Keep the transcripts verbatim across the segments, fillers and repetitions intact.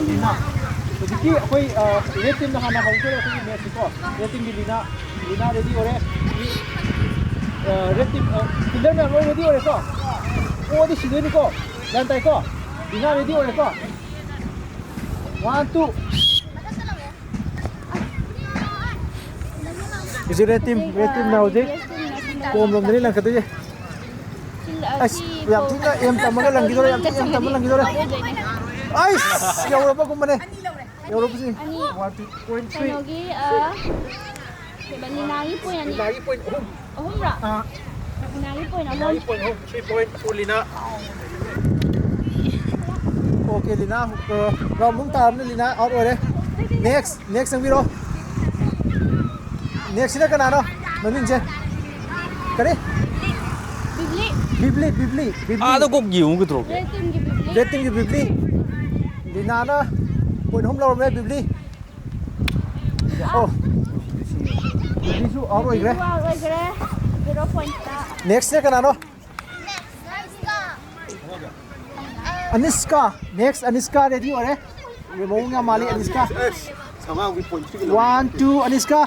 ꯍꯧꯖꯤꯛꯀꯤ ꯑꯩꯈꯣꯏ, ꯑ, ꯔꯦꯗ ꯇꯤꯝꯅ ꯍꯥꯟꯅ ꯍꯧꯗꯣꯏꯔꯦ ꯑꯩꯈꯣꯏꯒꯤ ꯃꯦꯠꯁꯁꯤꯀꯣ꯫ ꯔꯦꯗ ꯇꯤꯝꯒꯤ ꯂꯤꯅꯥ, ꯂꯤꯅꯥ ꯔꯦꯗꯤ ꯑꯣꯏꯔꯦ꯫ ꯑ, ꯔꯦꯗ ꯇꯤꯝ, ꯑ, ꯐꯤꯜꯗꯔ ꯃꯌꯥꯝ ꯂꯣꯏ ꯔꯦꯗꯤ ꯑꯣꯏꯔꯦꯀꯣ꯫ ꯄꯣꯗꯤ ꯁꯤꯗꯣꯏꯅꯤꯀꯣ꯫ ꯒ꯭ꯌꯥꯟ ꯇꯥꯏꯀꯣ? ꯂꯤꯅꯥ ꯔꯦꯗꯤ ꯑꯣꯏꯔꯦꯀꯣ꯫ One, two. ꯍꯧꯖꯤꯛ ꯔꯦꯗ ꯇꯤꯝ, ꯔꯦꯗ ꯇꯤꯝꯅ ꯍꯧꯖꯤꯛ ꯀꯣꯝ ꯂꯣꯝꯗꯅꯤ ꯂꯪꯈꯠꯇꯣꯏꯁꯦ꯫ ꯑꯁ, ꯌꯥꯝ ꯊꯤꯅ ꯑꯦꯝ ꯇꯝꯃꯒ ꯂꯪꯈꯤꯗꯣꯔꯦ, ꯌꯥꯝ ꯊꯤꯅ ꯑꯦꯝ ꯇꯝꯃꯒ ꯂꯪꯈꯤꯗꯣꯔꯦ꯫ ꯑꯩꯁ, ꯌꯧꯔꯕꯒꯨꯝꯕꯅꯦ꯫ ꯌꯧꯔꯕꯁꯤ꯫ ꯑꯅꯤ꯫ One, two, point three. ꯀꯩꯅꯣꯒꯤ, ꯑ, ꯀꯩꯕ, ꯂꯤꯅꯥꯒꯤ ꯄꯣꯏꯟ ꯑꯅꯤ꯫ ꯂꯤꯅꯥꯒꯤ ꯄꯣꯏꯟ ꯑꯍꯨꯝ꯫ ꯑꯍꯨꯝꯔꯣ? ꯑꯥ꯫ ꯂꯤꯅꯥꯒꯤ ꯄꯣꯏꯟ ꯑꯍꯨꯝ꯫ ꯂꯤꯅꯥꯒꯤ ꯄꯣꯏꯟ ꯑꯍꯨꯝ, three point for Lina. Okay, Lina, ꯑ, ꯔꯥꯎꯟ ꯑꯍꯨꯝ ꯇꯥꯔꯕꯅꯤꯅ ꯂꯤꯅꯥ ꯑꯥꯎꯠ ꯑꯣꯏꯔꯦ꯫ ꯅꯦꯛꯁ, ꯅꯦꯛꯁ ꯆꯪꯕꯤꯔꯣ꯫ ꯅꯦꯛꯁꯁꯤꯅ ꯀꯅꯥꯅꯣ? ꯃꯃꯤꯡꯁꯦ? ꯀꯔꯤ? ꯕꯤꯕ꯭ꯂꯤ꯫ ꯕꯤꯕ꯭ꯂꯤ, ꯕꯤꯕ꯭ꯂꯤ, ꯕꯤꯕ꯭ꯂꯤ꯫ ꯑꯥꯗ ꯀꯣꯛ ꯌꯦꯡꯉꯨ ꯀꯩꯗꯧꯔꯒꯦ? ꯔꯦꯗ ꯇꯤꯝꯒꯤ ꯕꯤꯕ꯭ꯂꯤ꯫ ꯔꯦꯗ ꯇꯤꯝꯒꯤ ꯕꯤꯕ꯭ꯂꯤ꯫ ꯂꯤꯅꯥꯅ ꯄꯣꯏꯟ ꯑꯍꯨꯝ ꯂꯧꯔꯝꯃꯦ, ꯕꯤꯕ꯭ꯂꯤ꯫ ꯑꯣ꯫ ꯕꯤꯕ꯭ꯂꯤꯁꯨ ꯑꯥꯎꯠ ꯑꯣꯏꯈ꯭ꯔꯦ꯫ ꯕꯤꯕ꯭ꯂꯤꯁꯨ ꯑꯥꯎꯠ ꯑꯣꯏꯈ꯭ꯔꯦ꯫ ꯖꯤꯔꯣ ꯄꯣꯏꯟꯠꯇ꯫ ꯅꯦꯛꯁꯁꯦ ꯀꯅꯥꯅꯣ? ꯑꯅꯤꯁꯀꯥ꯫ ꯅꯦꯛꯁ ꯑꯅꯤꯁꯀꯥ ꯔꯦꯗꯤ ꯑꯣꯏꯔꯦ꯫ ꯃꯑꯣꯡ ꯌꯥꯝ ꯃꯥꯜꯂꯤ ꯑꯅꯤꯁꯀꯥ꯫ ꯑꯁ, ꯁꯃꯥꯡꯒꯤ ꯄꯣꯏꯟꯠ ꯊ꯭ꯔꯤꯒꯤ ꯂꯧꯔꯦ꯫ One, two, ꯑꯅꯤꯁꯀꯥ꯫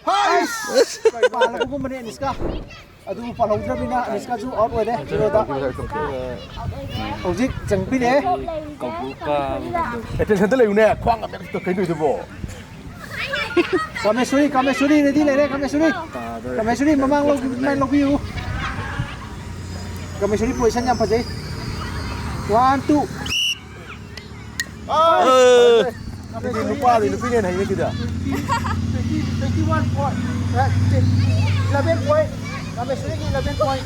ꯍꯥꯏꯁ! ꯄꯥꯜꯂꯕꯒꯨꯝꯕꯅꯦ ꯑꯅꯤꯁꯀꯥ꯫ ꯑꯗꯨꯕꯨ ꯄꯥꯜꯍꯧꯗ꯭ꯔꯕꯅꯤꯅ ꯑꯅꯤꯁꯀꯥꯁꯨ ꯑꯥꯎꯠ ꯑꯣꯏꯔꯦ ꯖꯤꯔꯣꯗ꯫ ꯍꯧꯖꯤꯛ ꯆꯪꯕꯤꯔꯦ꯫ ꯀꯧꯕ꯭ꯔꯨ ꯀꯥꯕ꯫ ꯑꯦꯇꯦꯟꯁꯟꯗ ꯂꯩꯌꯨꯅꯦ, ꯈ꯭ꯋꯥꯡ ꯉꯝꯃꯦ ꯀꯩꯅꯣ ꯇꯧꯏꯗꯨꯕꯣ? ꯀꯥꯃꯦꯁꯣꯔꯤ, ꯀꯥꯃꯦꯁꯣꯔꯤ ꯔꯦꯗꯤ ꯂꯩꯔꯦ, ꯀꯥꯃꯦꯁꯣꯔꯤ꯫ ꯀꯥꯃꯦꯁꯣꯔꯤ ꯃꯃꯥꯡ ꯂꯧꯕꯤ-, ꯃꯃꯥꯡ ꯂꯧꯕꯤꯌꯨ꯫ ꯀꯥꯃꯦꯁꯣꯔꯤ ꯄꯣꯖꯤꯁꯟ ꯌꯥꯝ ꯐꯖꯩ꯫ One, two. ꯑꯥ! ꯑꯥ! ꯅꯨꯄꯥꯗꯤ ꯅꯨꯄꯤꯅ ꯍꯦꯟꯅ ꯍꯩꯅꯦ ꯑꯗꯨꯗꯤ꯫ Twenty, twenty-one point. ꯑꯦ, eleven point. ꯀꯥꯃꯦꯁꯣꯔꯤꯒꯤ eleven point.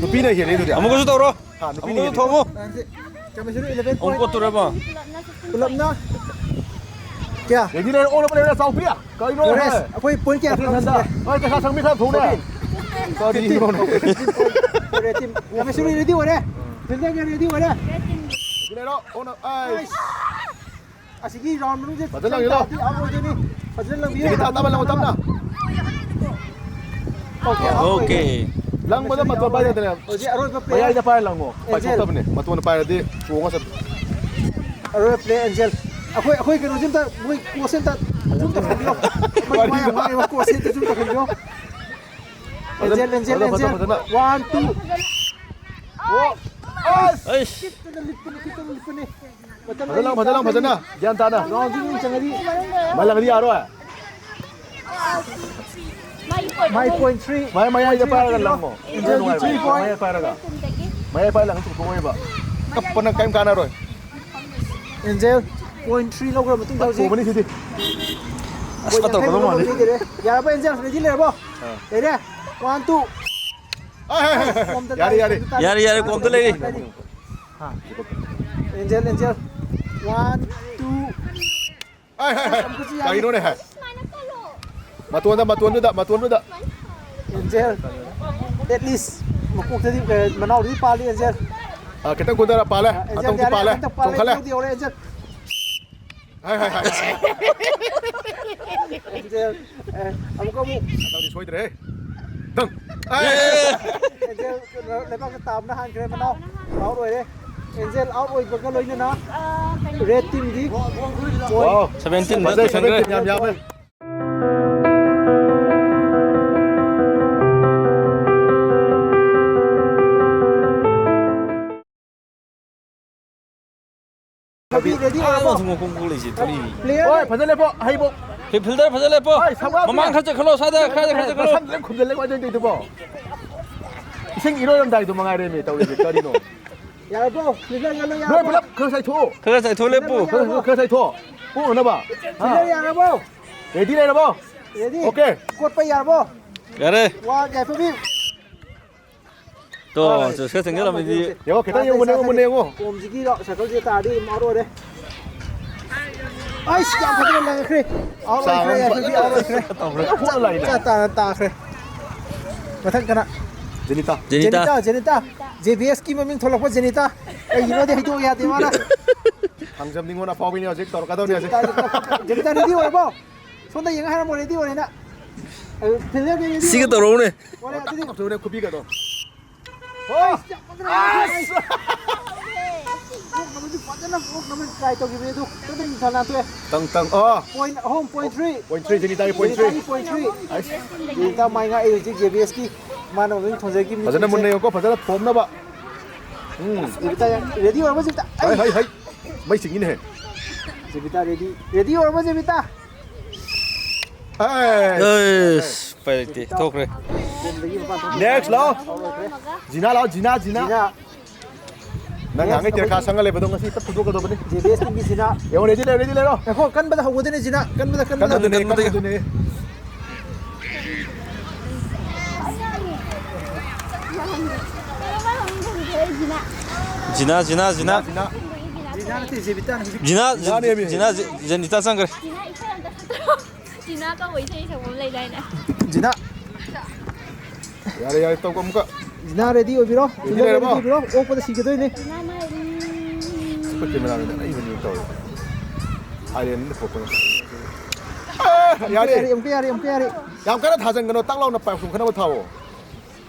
ꯅꯨꯄꯤꯅ ꯍꯦꯜꯂꯦ ꯑꯗꯨꯗꯤ꯫ ꯑꯃꯨꯛꯀꯁꯨ ꯇꯧꯔꯣ꯫ ꯍꯥ, ꯅꯨꯄꯤꯅ ꯑꯃꯨꯛꯀꯁꯨ ꯍꯦꯜꯂꯦ꯫ ꯊꯣꯡꯉꯣ꯫ ꯀꯥꯃꯦꯁꯣꯔꯤ eleven ꯑꯃꯨꯛ point꯫ ꯀꯣꯠꯇꯣꯔꯕꯣ? ꯄꯨꯂꯞꯅ ꯀꯌꯥ? ꯔꯦꯗꯤ ꯂꯩꯔꯦ, ꯑꯣꯟꯅꯕ ꯂꯩꯔꯦ, ꯆꯥꯎꯕꯤ꯫ ꯀꯩꯅꯣ ꯌꯣꯔꯦꯁ, ꯍꯦ? ꯑꯩꯈꯣꯏ ꯄꯣꯏꯟ ꯀꯌꯥ ꯑꯦꯇꯦꯟꯁꯟꯗ꯫ ꯐꯪꯉꯦ? ꯍꯣꯏ, ꯄꯩꯁꯥ ꯆꯪꯕꯤ ꯈꯔ ꯊꯣꯡꯅꯦ꯫ Fifteen꯫ ꯀꯔꯤꯅꯣꯅꯦ? Fifteen point꯫ ꯌꯣꯔꯦꯁ ꯇꯤꯝ꯫ ꯀꯥꯃꯦꯁꯣꯔꯤ ꯔꯦꯗꯤ ꯑꯣꯏꯔꯦ꯫ ꯐꯤꯜꯗꯔꯒ ꯔꯦꯗꯤ ꯑꯣꯏꯔꯦ꯫ ꯔꯦꯗꯤ ꯂꯩꯔꯣ, ꯑꯣꯟꯅ-, ꯑꯩ꯫ ꯑꯁ꯫ ꯑꯁꯤꯒꯤ ꯔꯥꯎꯟ ꯃꯅꯨꯡꯁꯦ ꯐꯖꯅ ꯂꯪꯉꯤꯗꯣ꯫ ꯆꯪ ꯇꯥꯔꯗꯤ ꯑꯥꯎꯠ ꯑꯣꯏꯗꯣꯏꯅꯤ꯫ ꯐꯖꯅ ꯂꯪꯕꯤꯌꯨ꯫ ꯇꯞꯅ, ꯇꯞꯅ ꯂꯪꯉꯣ, ꯇꯞꯅ꯫ Okay, out okay. ꯑꯣꯏꯔꯦ꯫ ꯂꯪꯕꯗ ꯃꯇꯣꯟ ꯄꯥꯏꯗꯗꯅꯦ꯫ ꯍꯧꯖꯤꯛ ꯑꯔꯣꯏꯕ player꯫ ꯃꯌꯥꯏꯗ ꯄꯥꯏꯔ ꯂꯪꯉꯣ꯫ ꯑꯦꯟꯖꯦꯜ꯫ ꯄꯥꯏꯊꯣꯛꯇꯕꯅꯦ꯫ ꯃꯇꯣꯟꯗ ꯄꯥꯏꯔꯗꯤ ꯆꯣꯡꯉ ꯆꯠꯄ꯫ ꯑꯔꯣꯏꯕ player ꯑꯦꯟꯖꯦꯜ꯫ ꯑꯩꯈꯣꯏ, ꯑꯩꯈꯣꯏ ꯀꯩꯅꯣꯁꯤ ꯑꯝꯇ, ꯃꯣꯏ coach ꯁꯤ ꯑꯝꯇ zoom ꯇꯧꯍꯟꯕꯤꯌꯣ꯫ ꯑꯩꯈꯣꯏ ꯋꯥꯔꯤꯗꯣ꯫ ꯃꯥꯏ ꯃꯥꯏ coach ꯁꯤ ꯑꯝꯇ zoom ꯇꯧꯍꯟꯕꯤꯌꯣ꯫ ꯐꯖꯅ, ꯑꯦꯟꯖꯦꯜ, ꯑꯦꯟꯖꯦꯜ, ꯐꯖꯅ, ꯑꯦꯟꯖꯦꯜ꯫ ꯐꯖꯅ, ꯐꯖꯅ꯫ One, two꯫ ꯑꯣ! ꯑꯁ! ꯑꯩꯁ! ꯈꯤꯇꯪ ꯂꯤꯠꯄꯅꯤ, ꯈꯤꯇꯪ ꯂꯤꯠꯄꯅꯤ꯫ ꯃꯇꯝ ꯐꯖꯅ ꯂꯩꯔꯤ, ꯐꯖꯅ, ꯃꯇꯝ ꯐꯖꯅ꯫ ꯂꯩꯔꯤ꯫ ꯒ꯭ꯌꯥꯟ ꯇꯥꯅ꯫ Round ꯁꯤ ꯃꯅꯨꯡ ꯆꯪꯉꯗꯤ꯫ ꯃꯥ ꯂꯪꯉꯗꯤ ꯌꯥꯔꯣꯏ꯫ My point three꯫ ꯃꯥꯏ ꯃꯌꯥꯏꯗ ꯄꯥꯏꯔꯒ ꯂꯪꯉꯣ꯫ ꯑꯦꯟꯖꯦꯜꯒꯤ three point꯫ ꯃꯌꯥꯏ ꯄꯥꯏꯔꯒ꯫ ꯃꯌꯥꯏ ꯄꯥꯏꯔꯒ ꯂꯪꯉ ꯆꯣꯡꯊꯣꯛꯑꯣꯏꯕ꯫ ꯀꯞꯄꯅ ꯀꯔꯤꯝ ꯀꯥꯟꯅꯔꯣꯏ꯫ ꯑꯦꯟꯖꯦꯜ point three ꯂꯧꯈ꯭ꯔ ꯃꯇꯨꯡꯗ ꯍꯧꯖꯤꯛ꯫ ꯇꯣꯡꯕꯅꯤ ꯁꯤꯗꯤ꯫ ꯑꯁ, ꯐꯠꯇꯕ ꯌꯥꯡꯈꯩ ꯄꯗꯧ ꯃꯥꯜꯂꯤ꯫ ꯂꯧꯈ꯭ꯔ ꯂꯩꯔꯦ꯫ ꯌꯥꯔꯕ ꯑꯦꯟꯖꯦꯜ? Ready ꯂꯩꯔꯕꯣ? ꯑꯥ꯫ ꯂꯩꯔꯦ꯫ One, two꯫ ꯑꯥ, ꯍꯥꯏ, ꯍꯥꯏ, ꯍꯥꯏ, ꯍꯥꯏ꯫ ꯀꯣꯝꯗ ꯌꯥꯔꯦ, ꯇꯥꯔꯤ, ꯌꯥꯔꯦ꯫ ꯀꯣꯝꯗ ꯂꯩꯔꯤ꯫ ꯍꯥ꯫ Angel, angel. One, two꯫ ꯍꯥꯏ, ꯍꯥꯏ, ꯍꯥꯏ꯫ ꯑꯃꯨꯛꯀꯁꯨ ꯌꯥꯔꯦ꯫ ꯀꯔꯤꯅꯣꯅꯦ, ꯍꯥꯏ? ꯃꯇꯣꯟꯗ, ꯃꯇꯣꯟꯗꯨꯗ, ꯃꯇꯣꯟꯗꯨꯗ꯫ ꯑꯦꯟꯖꯦꯜ, at least ꯃꯀꯣꯛꯇꯗꯤ, ꯑꯦ, ꯃꯅꯥꯎꯗꯤ ꯄꯥꯜꯂꯤ, ꯑꯦꯟꯖꯦꯜ꯫ ꯑꯥ, ꯈꯤꯇꯪ ꯀꯨꯟꯊꯔ ꯄꯥꯜꯂꯦ꯫ ꯑꯥ, ꯑꯦꯟꯖꯦꯜ ꯍꯟꯗꯛꯇꯤ ꯌꯥꯔꯦ, ꯄꯥꯜꯂꯦ꯫ ꯍꯟꯗꯛ ꯄꯥꯜꯂꯦ, ꯆꯣꯡꯈꯠꯂꯦ꯫ ꯌꯧꯗꯤ ꯌꯧꯔꯦ, ꯑꯦꯟꯖꯦꯜ꯫ ꯍꯥꯏ, ꯍꯥꯏ, ꯍꯥꯏ꯫ ꯑꯦꯟꯖꯦꯜ, ꯑꯦ, ꯑꯃꯨꯛꯀ ꯑꯃꯨꯛ꯫ ꯍꯟꯗꯛꯇꯤ ꯁꯣꯏꯗ꯭ꯔꯦꯍꯦ꯫ ꯗꯪ꯫ ꯑꯦ! ꯑꯦꯟꯖꯦꯜ ꯂꯩꯕꯥꯛꯇ ꯇꯥꯕꯅ ꯍꯥꯟꯈ꯭ꯔꯦ, ꯃꯅꯥꯎ꯫ Out ꯑꯣꯏꯔꯦ꯫ ꯑꯦꯟꯖꯦꯜ out ꯑꯣꯏꯕꯒ ꯂꯣꯏꯅꯅ red team ꯗꯤ point꯫ Wow꯫ Seventeen ꯗ ꯐꯖꯩ, ꯂꯣꯏꯁꯟꯈ꯭ꯔꯦ꯫ Seventeen ꯌꯥꯝ ꯌꯥꯝꯃꯦ꯫ Ready ꯑꯣꯏꯔꯕꯣ? ꯑꯥ, ꯃꯊꯪ ꯃꯈꯣꯡ ꯀꯣꯛ ꯂꯩꯁꯦ, ꯊꯣꯛꯏ꯫ Player ꯍꯣꯏ, ꯐꯖꯅ ꯂꯦꯞꯄꯣ, ꯑꯍꯩꯕꯣ꯫ Fielder ꯐꯖꯅ ꯂꯦꯞꯄꯣ꯫ ꯍꯣꯏ, ꯁꯪꯒꯥꯕꯤ꯫ ꯃꯃꯥꯡ ꯈꯔ ꯆꯠꯈꯠꯂꯣ, ꯁ꯭ꯋꯥꯏꯗ, ꯈꯔ, ꯈꯔ ꯆꯠꯈꯠꯂꯣ꯫ ꯃꯁꯝ ꯂꯣꯏ ꯈꯨꯝꯖꯤꯜꯂꯦ, ꯀꯃꯥꯏꯅ ꯇꯧꯗꯣꯏꯗꯨꯕꯣ? ꯏꯁꯤꯡ ꯏꯔꯣꯏꯔꯝꯗꯥꯏꯗꯣ ꯃꯉꯥꯏꯔꯦꯃꯤ ꯇꯧꯔꯤꯁꯦ, ꯀꯔꯤꯅꯣ? ꯌꯥꯔꯕꯣ? Fielder ꯌꯥꯔꯕꯣ? ꯅꯣꯏ ꯄꯨꯂꯞ ꯈꯔ ꯆꯥꯏꯊꯣꯛꯑꯣ꯫ ꯈꯔ ꯆꯥꯏꯊꯣꯛꯑ ꯂꯦꯞꯄꯨ꯫ ꯈꯔ, ꯈꯔ ꯆꯥꯏꯊꯣꯛꯑꯣ꯫ ꯄꯣꯛꯅꯅꯕ꯫ ꯍꯥ? Fielder ꯌꯥꯔꯕꯣ? Ready ꯂꯩꯔꯕꯣ? Ready? Okay꯫ ꯀꯣꯠꯄ ꯌꯥꯔꯕꯣ? ꯌꯥꯔꯦ꯫ ꯋꯥ ꯌꯥꯏꯐꯕꯤ꯫ ꯇꯣ, ꯑꯥ, ꯆꯨꯁꯀ ꯆꯪꯁꯤꯜꯂꯝꯃꯗꯤ꯫ ꯌꯦꯡꯉꯣ, ꯈꯤꯇꯪ ꯌꯦꯡꯉꯣ, ꯃꯨꯟꯅ ꯌꯦꯡꯉꯣ, ꯃꯨꯟꯅ ꯌꯦꯡꯉꯣ꯫ ꯀꯣꯝꯁꯤꯒꯤ circle ꯁꯦ ꯇꯥꯔꯗꯤ ꯑꯗꯨꯝ out ꯑꯣꯏꯔꯦ꯫ ꯑꯩꯁ, ꯌꯥꯝ ꯐꯖꯅ ꯂꯪꯈ꯭ꯔꯦ꯫ Out ꯆꯥꯡ ꯑꯣꯏꯈ꯭ꯔꯦ, ꯑꯃ ꯌꯥꯏꯐꯕꯤ out ꯑꯣꯏꯈ꯭ꯔꯦ꯫ ꯐꯖꯅ ꯇꯧꯈ꯭ꯔꯦ꯫ ꯆꯞ ꯆꯥꯅ ꯇꯥꯈ꯭ꯔꯦ꯫ ꯃꯊꯪ ꯀꯅꯥ? Jenita. Jenita. Jenita, Jenita. J B S ꯀꯤ ꯃꯃꯤꯡ ꯊꯣꯛꯂꯛꯄ ꯖꯦꯅꯤꯇꯥ꯫ ꯀꯩꯒꯤꯅꯣꯗꯤ ꯍꯩꯗꯣꯛꯑ ꯌꯥꯗꯦ ꯃꯥꯅ꯫ ꯊꯥꯡꯖꯝ ꯅꯤꯉꯣꯜ ꯑꯐꯥꯎꯕꯤꯅꯦ ꯍꯧꯖꯤꯛ ꯇꯧꯔꯛꯀꯗꯧꯅꯦ ꯍꯧꯖꯤꯛ꯫ ꯖꯦꯅꯤꯇꯥ, ꯖꯦꯅꯤꯇꯥ ready ꯑꯣꯏꯔꯕꯣ? ꯁꯣꯝꯗ ꯌꯦꯡꯉ ꯍꯥꯏꯔꯝꯃꯣ, ready ꯑꯣꯏꯔꯦꯅ꯫ ꯐꯤꯜꯗꯔ ꯁꯤꯒ ꯇꯧꯔꯛꯎꯅꯦ꯫ ꯑꯣꯔꯦ, ꯑꯗꯨꯗꯤ ꯇꯧꯊꯣꯛꯎꯅꯦ ꯈꯨꯕꯤꯒꯗꯣ꯫ ꯍꯣꯏ, ꯌꯥꯝ ꯐꯖꯅ ꯍꯣꯠꯅꯔꯦ꯫ ꯑꯣꯛꯅꯕꯗꯤ ꯐꯖꯅ ꯑꯣꯛꯅꯕ ꯇ꯭ꯔꯥꯏ ꯇꯧꯈꯤꯕꯅꯤ ꯑꯗꯨ ꯈꯤꯇꯪ ꯅꯨꯡꯁꯥ ꯅꯥꯟꯊꯣꯛꯑꯦ꯫ ꯇꯪ, ꯇꯪ, ꯑꯣ꯫ ꯄꯣꯏꯟ ꯑꯍꯨꯝ, ꯄꯣꯏꯟ ꯊ꯭ꯔꯤ꯫ ꯄꯣꯏꯟ ꯊ꯭ꯔꯤ, ꯖꯦꯅꯤꯇꯥꯒꯤ ꯄꯣꯏꯟ ꯊ꯭ꯔꯤ꯫ ꯖꯦꯅꯤꯇꯥꯒꯤ ꯄꯣꯏꯟ ꯊ꯭ꯔꯤ꯫ ꯑꯁ꯫ ꯖꯦꯅꯤꯇꯥ ꯃꯥꯏ ꯉꯥꯛꯏ ꯍꯧꯖꯤꯛ ꯖꯦ ꯕꯤ ꯑꯦꯁꯀꯤ꯫ ꯃꯥꯅ ꯍꯧꯖꯤꯛ ꯊꯣꯟꯖꯔꯛꯈꯤꯕꯅꯤ ꯐꯖꯅ ꯄꯣꯏꯟꯁꯦ꯫ ꯃꯨꯟꯅ ꯌꯦꯡꯉꯨꯀꯣ, ꯐꯖꯅ ꯊꯣꯝꯅꯕ꯫ ꯎꯝ꯫ ꯖꯦꯕꯤꯇꯥ ꯌꯥ-, ꯔꯦꯗꯤ ꯑꯣꯏꯔꯕ ꯖꯦꯕꯤꯇꯥ? ꯍꯩ, ꯍꯩ, ꯍꯩ꯫ ꯃꯩ ꯆꯤꯡꯉꯤꯅꯦꯍꯦ꯫ ꯖꯦꯕꯤꯇꯥ ꯔꯦꯗꯤ꯫ ꯔꯦꯗꯤ ꯑꯣꯏꯔꯕ ꯖꯦꯕꯤꯇꯥ? ꯑꯩꯁ, ꯎꯄꯥꯏ ꯂꯩꯇꯦ꯫ ꯊꯣꯛꯈ꯭ꯔꯦ꯫ ꯒꯦꯝꯗꯒꯤ ꯃꯄꯥꯟ ꯊꯣꯛꯈ꯭ꯔꯦ꯫ Next ꯂꯥꯛꯑꯣ꯫ ꯑꯥꯎꯠ ꯑꯣꯏꯈ꯭ꯔꯦ꯫ ꯖꯤꯅꯥ ꯂꯥꯛꯑꯣ, ꯖꯤꯅꯥ, ꯖꯤꯅ꯫ ꯖꯤꯅꯥ꯫ ꯅꯪ ꯅꯍꯥꯟꯉꯩ ꯅꯦꯛꯁ ꯇꯦꯔꯈꯥ ꯑꯃꯨꯛ ꯁꯪꯉ ꯂꯩꯕꯗꯣ ꯉꯁꯤ ꯍꯦꯛꯇ ꯐꯨꯗꯣꯛꯀꯗꯕꯅꯤ꯫ ꯖꯦ ꯕꯤ ꯑꯦꯁ ꯇꯤꯝꯒꯤ ꯖꯤꯅꯥ꯫ ꯌꯦꯡꯉꯣ, ꯔꯦꯗꯤ ꯂꯩꯔꯣ, ꯔꯦꯗꯤ ꯂꯩꯔꯣ꯫ ꯉꯥꯏꯈꯣ, ꯀꯟꯕꯗ ꯍꯧꯒꯗꯣꯏꯅꯦ ꯖꯤꯅꯥ, ꯀꯟꯕꯗ, ꯀꯟꯕꯗ꯫ ꯀꯟꯕꯗꯨꯅꯦ, ꯀꯟꯕꯗꯨꯅꯦ꯫ ꯖꯤꯅꯥ, ꯖꯤꯅꯥ, ꯖꯤꯅꯥ꯫ ꯖꯤꯅꯥ, ꯖꯤꯅꯥ, ꯖꯤꯅꯥ꯫ ꯖꯤꯅꯥ ꯅꯠꯇꯦ, ꯖꯦꯕꯤꯇꯥꯅꯦ ꯍꯧꯖꯤꯛ꯫ ꯖꯤꯅꯥ, ꯖꯤꯅꯥꯅꯦꯃꯤ꯫ ꯖꯤꯅꯥ, ꯖꯤ-, ꯖꯦꯅꯤꯇꯥ ꯆꯪꯈ꯭ꯔꯦ꯫ ꯖꯤꯅꯥ ꯏꯁꯩ ꯑꯝꯇ ꯁꯛꯇꯣꯛꯑꯣ꯫ ꯖꯤꯅꯥ ꯀꯧꯕ ꯏꯁꯩ ꯁꯛꯄ ꯑꯃ ꯂꯩꯗꯥꯏꯅꯦ? ꯖꯤꯅꯥ꯫ ꯌꯥꯔꯦ, ꯌꯥꯔꯦ, ꯇꯧꯀꯣ ꯑꯃꯨꯛꯀ꯫ ꯖꯤꯅꯥ ꯔꯦꯗꯤ ꯑꯣꯏꯕꯤꯔꯣ꯫ ꯔꯦꯗꯤ ꯖꯤꯅꯥ ꯂꯩꯔꯕꯣ? ꯔꯦꯗꯤ ꯑꯣꯏꯕꯤꯔꯣ꯫ ꯑꯣꯛꯄꯗ ꯁꯤꯒꯗꯣꯏꯅꯦ꯫ ꯖꯤꯅꯥ ꯃꯥꯏ, ꯎꯝ꯫ ꯑꯩꯈꯣꯏ ꯀꯦꯃꯦꯔꯥꯃꯦꯟ ꯑꯅꯩꯕꯅꯤ ꯇꯧꯔꯤ꯫ ꯑꯥꯏꯔꯦꯟꯅ ꯄꯨꯔꯛꯄꯅꯦ꯫ ꯑꯦ, ꯌꯥꯔꯦ꯫ ꯌꯥꯔꯦ, ꯑꯃꯨꯛꯀ ꯌꯥꯔꯦ, ꯑꯃꯨꯛꯀ ꯌꯥꯔꯦ꯫ ꯌꯥꯝ ꯀꯟꯅ ꯊꯥꯖꯟꯒꯅꯣ, ꯇꯥꯛ ꯂꯥꯎꯅ ꯄꯥꯏꯈꯣꯝ ꯈꯠꯅꯕ ꯊꯥꯎꯑꯣ꯫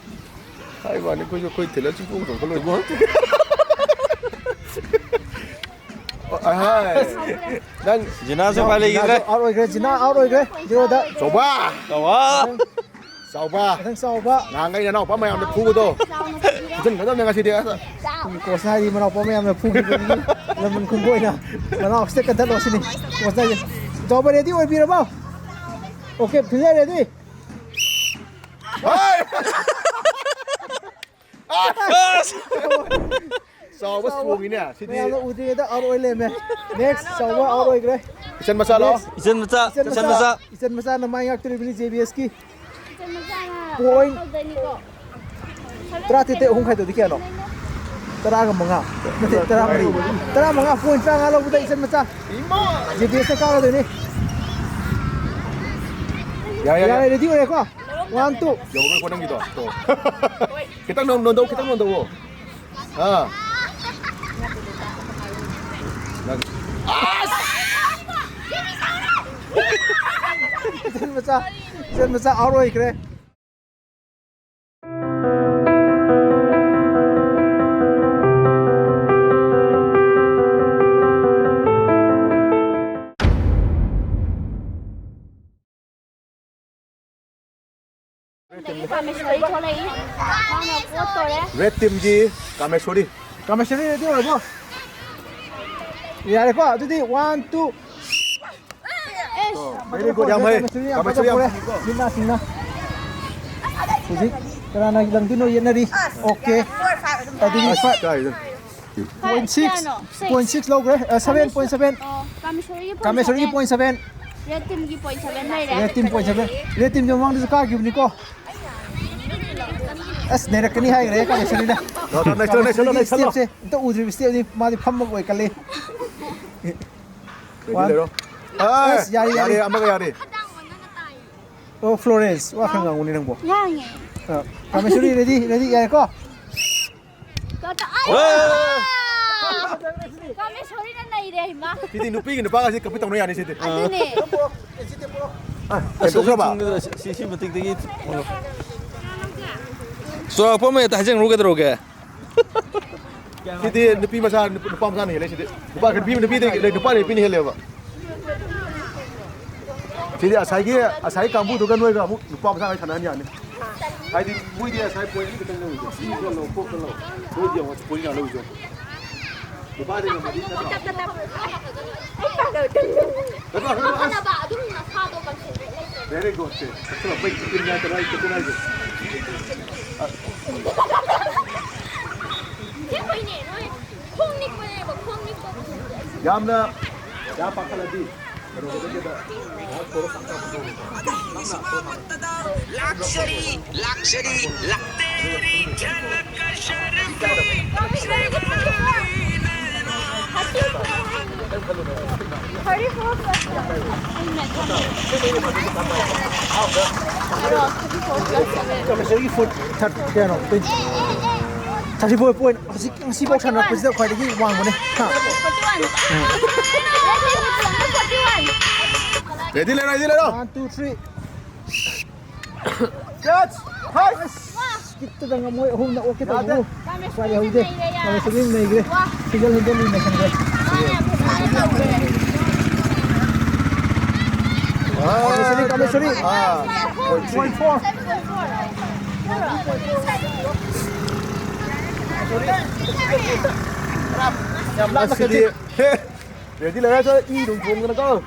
ꯍꯥꯏꯕ ꯋꯥꯅꯤ, ꯑꯩꯈꯣꯏꯁꯨ ꯑꯩꯈꯣꯏ ꯊꯤꯜꯂ ꯆꯤꯡꯊꯣꯛ ꯆꯣꯡꯈꯠꯂꯣꯏꯕꯣ꯫ ꯑꯍꯥꯏ꯫ ꯅꯪ ꯖꯤꯅꯥꯁꯨ ꯎꯄꯥꯏ ꯂꯩꯈꯤꯗ꯭ꯔꯦ꯫ ꯖꯤꯅꯥꯁꯨ ꯑꯥꯎꯠ ꯑꯣꯏꯈ꯭ꯔꯦ, ꯖꯤꯅꯥ ꯑꯥꯎꯠ ꯑꯣꯏꯈ꯭ꯔꯦ, ꯖꯤꯔꯣꯗ꯫ ꯆꯥꯎꯕ! ꯆꯥꯎꯕ! ꯆꯥꯎꯕ! ꯃꯊꯪ ꯆꯥꯎꯕ꯫ ꯅꯍꯥꯟꯈꯩ ꯅꯅꯥꯎꯄꯥ ꯃꯌꯥꯝꯅ ꯐꯨꯕꯗꯣ꯫ ꯐꯨꯖꯤꯟꯒꯗꯕꯅꯦ ꯉꯁꯤꯗꯤ꯫ ꯑꯩꯈꯣꯏ ꯀꯣꯆꯅ ꯍꯥꯏꯔꯤ, ꯃꯅꯥꯎꯄꯥ ꯃꯌꯥꯝꯅ ꯐꯨꯈꯤꯕꯒꯤ ꯂꯃꯟ ꯈꯨꯝꯕ ꯑꯣꯏꯅ ꯃꯅꯥꯎ ꯁꯤꯗ ꯀꯟꯊꯠꯂꯣ ꯁꯤꯅꯤ ꯀꯣꯆꯅ ꯍꯥꯏꯁꯦ꯫ ꯆꯥꯎꯕ ꯔꯦꯗꯤ ꯑꯣꯏꯕꯤꯔꯕꯣ? Okay, fielder ready? ꯍꯣꯏ! ꯑꯁ! ꯆꯥꯎꯕ ꯆꯣꯡꯉꯤꯅꯦ ꯁꯤꯗꯤ꯫ ꯃꯌꯥꯝꯅ ꯎꯗ꯭ꯔꯤꯉꯩꯗ ꯑꯥꯎꯠ ꯑꯣꯏ ꯂꯩꯔꯝꯃꯦ꯫ ꯅꯦꯛꯁ, ꯆꯥꯎꯕ ꯑꯥꯎꯠ ꯑꯣꯏꯈ꯭ꯔꯦ꯫ ꯏꯆꯟ ꯃꯆꯥ ꯂꯥꯛꯑꯣ꯫ ꯅꯦꯛꯁ꯫ ꯏꯆꯟ ꯃꯆꯥ, ꯏꯆꯟ ꯏꯆꯟ ꯃꯆꯥ꯫ ꯃꯆꯥ꯫ ꯏꯆꯟ ꯃꯆꯥꯅ ꯃꯥꯏ ꯉꯥꯛꯇꯣꯔꯤꯕꯅꯤ ꯖꯦ ꯕꯤ ꯑꯦꯁꯀꯤ꯫ ꯏꯆꯟ ꯃꯆꯥꯅ ꯄꯣꯏꯟ ꯇꯧꯗꯣꯏꯅꯤꯀꯣ꯫ ꯇꯔꯥꯇꯔꯦꯠꯇꯩ ꯑꯍꯨꯝ ꯈꯥꯏꯗꯣꯛꯑꯗꯤ ꯀꯌꯥꯅꯣ? ꯇꯔꯥꯒ ꯃꯉꯥ꯫ ꯅꯠꯇꯦ, ꯇꯔꯥꯃꯔꯤ꯫ ꯇꯔꯥꯃꯉꯥ, ꯄꯣꯏꯟ ꯇꯔꯥꯃꯉꯥ ꯂꯧꯕꯗ ꯏꯆꯟ ꯃꯆꯥ꯫ ꯏꯃꯥ! ꯖꯦ ꯕꯤ ꯑꯦꯁꯅ ꯀꯥꯔꯗꯣꯏꯅꯤ꯫ ꯌꯥꯔꯦ, ꯌꯥꯔꯦ, ꯌꯥꯔꯦ꯫ ꯌꯥꯔꯦ, ꯔꯦꯗꯤ ꯑꯣꯏꯔꯦꯀꯣ? One, two. ꯌꯧꯔꯣꯏꯀꯣ ꯅꯪꯒꯤꯗꯣ꯫ ꯇꯣ꯫ ꯈꯤꯇꯪ ꯅꯣꯟ-, ꯅꯣꯟꯊꯧ, ꯈꯤꯇꯪ ꯅꯣꯟꯊꯧꯑꯣ꯫ ꯑꯥ꯫ ꯅꯪ-, ꯑꯁ! ꯏꯆꯟ ꯃꯆꯥ꯫ ꯏꯆꯟ ꯃꯆꯥ ꯑꯥꯎꯠ ꯑꯣꯏꯈ꯭ꯔꯦ꯫ ꯀꯥꯃꯦꯁꯣꯔꯤ ꯊꯣꯛꯂꯛꯏ꯫ ꯃꯥꯅ ꯄꯣꯠ ꯇꯧꯔꯦ꯫ ꯔꯦꯗ ꯇꯤꯝꯒꯤ ꯀꯥꯃꯦꯁꯣꯔꯤ꯫ ꯀꯥꯃꯦꯁꯣꯔꯤ ꯔꯦꯗꯤ ꯑꯣꯏꯔꯕꯣ? ꯌꯥꯔꯦꯀꯣ, ꯑꯗꯨꯗꯤ ꯋꯥꯟ, ꯇꯨ꯫ ꯑꯦꯁ꯫ ꯚꯦꯔꯤ ꯒꯨꯗ, ꯌꯥꯝ ꯍꯩ꯫ ꯀꯥꯃꯦꯁꯣꯔꯤ ꯌꯥꯝ ꯀꯥꯃꯦꯁꯣꯔꯤ ꯌꯥꯝ ꯐꯖꯕ꯫ ꯃꯤꯠ ꯅꯥ ꯁꯤꯡꯅ꯫ ꯍꯧꯖꯤꯛ ꯀꯅꯥꯅ ꯂꯪꯗꯣꯏꯅꯣ ꯌꯦꯠꯅꯔꯤ꯫ ꯑꯣꯀꯦ꯫ ꯑꯗꯨꯗꯤ ꯑꯁ, ꯐꯥꯏꯚ꯫ ꯀꯥꯏꯗ? Point six. ꯀꯌꯥꯅꯣ? ꯁꯤꯛꯁ꯫ ꯄꯣꯏꯟ ꯁꯤꯛꯁ ꯂꯧꯈ꯭ꯔꯦ꯫ ꯑ, ꯁꯚꯦꯟ ꯄꯣꯏꯟ ꯁꯚꯦꯟ꯫ ꯑꯣ, ꯀꯥꯃꯦꯁꯣꯔꯤꯒꯤ ꯄꯣꯏꯟ ꯀꯥꯃꯦꯁꯣꯔꯤꯒꯤ ꯁꯚꯦꯟ꯫ Point seven. ꯔꯦꯗ ꯇꯤꯝꯒꯤ ꯄꯣꯏꯟ ꯁꯚꯦꯟ ꯂꯩꯔꯦ꯫ Red team point seven. Red ꯇꯤꯝꯁꯦ ꯃꯃꯥꯡꯗꯁꯨ ꯀꯥꯈꯤꯕꯅꯤꯀꯣ꯫ ꯑꯁ, ꯅꯩꯔꯛꯀꯅꯤ ꯍꯥꯏꯈ꯭ꯔꯦ ꯀꯥꯃꯦꯁꯣꯔꯤꯅ꯫ ꯅꯩꯁꯜꯂꯣ, ꯅꯩꯁꯜꯂꯣ, ꯅꯩꯁꯜꯂꯣ, ꯀꯥꯃꯦꯁꯣꯔꯤꯒꯤ ꯅꯩꯁꯜꯂꯣ꯫ ꯁ꯭ꯇꯦꯞꯁꯦ ꯑꯝꯇ ꯎꯗ꯭ꯔꯤꯕ ꯁ꯭ꯇꯦꯞꯅꯤ꯫ ꯃꯥꯗꯤ ꯐꯝꯕ ꯑꯣꯏ ꯀꯜꯂꯤ꯫ ꯔꯦꯗꯤ ꯂꯩꯔꯣ꯫ ꯑꯁ, ꯌꯥꯔꯦ, ꯌꯥꯔꯦ, ꯌꯥꯔꯦ꯫ ꯑꯃꯒ ꯌꯥꯔꯦ꯫ ꯑꯣ, ꯐ꯭ꯂꯣꯔꯦꯟꯁ, ꯋꯥ ꯈꯔ ꯉꯥꯡꯉꯨꯅꯦ ꯅꯪꯕꯣ꯫ ꯉꯥꯡꯉꯦ꯫ ꯑ, ꯀꯥꯃꯦꯁꯣꯔꯤ, ꯔꯦꯗꯤ, ꯔꯦꯗꯤ, ꯌꯥꯔꯦꯀꯣ? ꯀꯥ-, ꯀꯥ-, ꯑꯩ-, ꯋꯥ! ꯀꯥꯃꯦꯁꯣꯔꯤꯅ ꯅꯩꯔꯦ, ꯏꯃꯥ꯫ ꯁꯤꯗꯤ ꯅꯨꯄꯤꯒꯤ ꯅꯨꯄꯥꯒꯁꯦ ꯀꯝꯄꯤꯠ ꯇꯧꯅ ꯌꯥꯅꯤ ꯁꯤꯗꯤ꯫ ꯑꯗꯨꯅꯦ꯫ ꯑ, ꯑꯁ, ꯍꯦꯟꯗꯣꯛꯈ꯭ꯔꯕ? ꯁꯤ, ꯁꯤ, ꯁꯤ ꯃꯇꯤꯛꯇꯒꯤ ꯆꯥꯎꯔꯥꯛꯄ ꯑꯃ ꯍꯦꯛꯇ ꯍꯥꯏꯖꯟꯈ꯭ꯔꯣ ꯀꯩꯗꯧꯔꯒꯦ? ꯁꯤꯗꯤ ꯅꯨꯄꯤ ꯃꯆꯥ, ꯅꯨꯄꯥ ꯃꯆꯥꯅ ꯍꯦꯜꯂꯦ ꯁꯤꯗꯤ꯫ ꯅꯨꯄꯥ, ꯅꯨꯄꯤ, ꯅꯨꯄꯤꯗꯒꯤ, ꯅꯨꯄꯥꯅ ꯅꯨꯄꯤꯅ ꯍꯦꯜꯂꯦꯕ꯫ ꯁꯤꯗꯤ ꯉꯁꯥꯏꯒꯤ, ꯉꯁꯥꯏꯒꯤ ꯀꯥꯡꯕꯨꯗꯨꯒ ꯅꯣꯏꯒ ꯑꯃꯨꯛ ꯅꯨꯄꯥ ꯃꯆꯥꯈꯩ ꯁꯥꯟꯅꯍꯟ ꯌꯥꯅꯤ꯫ ꯍꯥꯏꯗꯤ ꯃꯣꯏꯗꯤ ꯉꯁꯥꯏ ꯄꯣꯏꯟ ꯑꯅꯤ ꯈꯛꯇꯪ ꯂꯧꯔꯤꯗꯣ꯫ ꯁꯤ ꯈꯔ ꯂꯧ, ꯈꯣꯠ ꯈꯔ ꯂꯧ꯫ ꯃꯣꯏꯗꯤ ꯌꯦꯡꯉꯣ, ꯄꯣꯏꯟ ꯀꯌꯥ ꯂꯧꯔꯤꯗꯣ꯫ ꯅꯨꯄꯥꯗꯤ ꯉꯝꯃꯗꯤ ꯅꯠꯇ꯭ꯔꯣ? ꯍꯦꯔꯣ, ꯍꯦꯔꯣ, ꯑꯁ꯫ ꯐꯅꯕ ꯑꯗꯨꯝ ꯅꯁꯥꯗꯣ ꯀꯟꯁꯦꯟꯇ꯭ꯔꯦꯠ ꯂꯩꯇ꯭ꯔꯗꯤ꯫ Very good ꯁꯦ꯫ ꯑꯁ, ꯕꯩ ꯆꯤꯛꯀꯟ ꯉꯥꯛꯇꯅ ꯑꯩ ꯆꯤꯛꯀꯟ ꯍꯥꯏꯁꯦ꯫ ꯑꯁꯦꯡꯕꯩꯅꯦ, ꯅꯣꯏ ꯈꯣꯡ ꯅꯤꯛꯄꯅꯦꯕ, ꯈꯣꯡ ꯅꯤꯛꯄ꯫ ꯌꯥꯝꯅ, ꯌꯥꯝ ꯄꯥꯈꯠꯂꯗꯤ ꯀꯩꯅꯣꯗ ꯀꯩꯗ ꯂꯥꯛꯆꯔꯤ, ꯂꯥꯛꯆꯔꯤ, ꯂꯥꯛꯆꯔꯤ꯫ ꯀꯝꯄꯜꯁꯔꯤꯒꯤ ꯐꯨꯗ ꯊꯥꯔꯇꯤ ꯀꯌꯥꯅꯣ? ꯇ꯭ꯋꯦꯟꯇꯤ, ꯊꯥꯔꯇꯤ ꯐꯣꯔ ꯄꯣꯏꯟ, ꯍꯧꯖꯤꯛ ꯉꯁꯤꯐꯥꯎ ꯁꯥꯟꯅꯔꯛꯄꯁꯤꯗ ꯈ꯭ꯋꯥꯏꯗꯒꯤ ꯋꯥꯡꯕꯅꯦ꯫ ꯍꯥ? Forty one. ꯎꯝ꯫ ꯔꯦꯗꯤ ꯂꯩꯔꯣ, ꯔꯦꯗꯤ ꯂꯩꯔꯣ꯫ One, two, three. Catch! High! ꯀꯤꯠꯇꯨꯗ ꯉꯝꯃꯣꯏ, ꯑꯍꯨꯝꯅ ꯑꯣꯛꯀꯦ ꯇꯧꯕꯕꯨ ꯎꯄꯥꯏ ꯂꯩꯍꯧꯗꯦ꯫ ꯀꯥꯃꯦꯁꯣꯔꯤ ꯅꯩꯈ꯭ꯔꯦ꯫ Single handedly ꯅꯩꯁꯟꯈ꯭ꯔꯦ꯫ ꯀꯥꯃꯦꯁꯣꯔꯤ, ꯀꯥꯃꯦꯁꯣꯔꯤ꯫ ꯑꯥ꯫ Point four꯫ ꯌꯥꯝ ꯂꯥꯞꯅ ꯑꯁꯤꯗꯤ ꯀꯠꯂꯤ꯫ Ready ꯂꯩꯔꯦ, ꯏ ꯑꯗꯨꯝ ꯊꯣꯡꯗꯅꯀꯣ꯫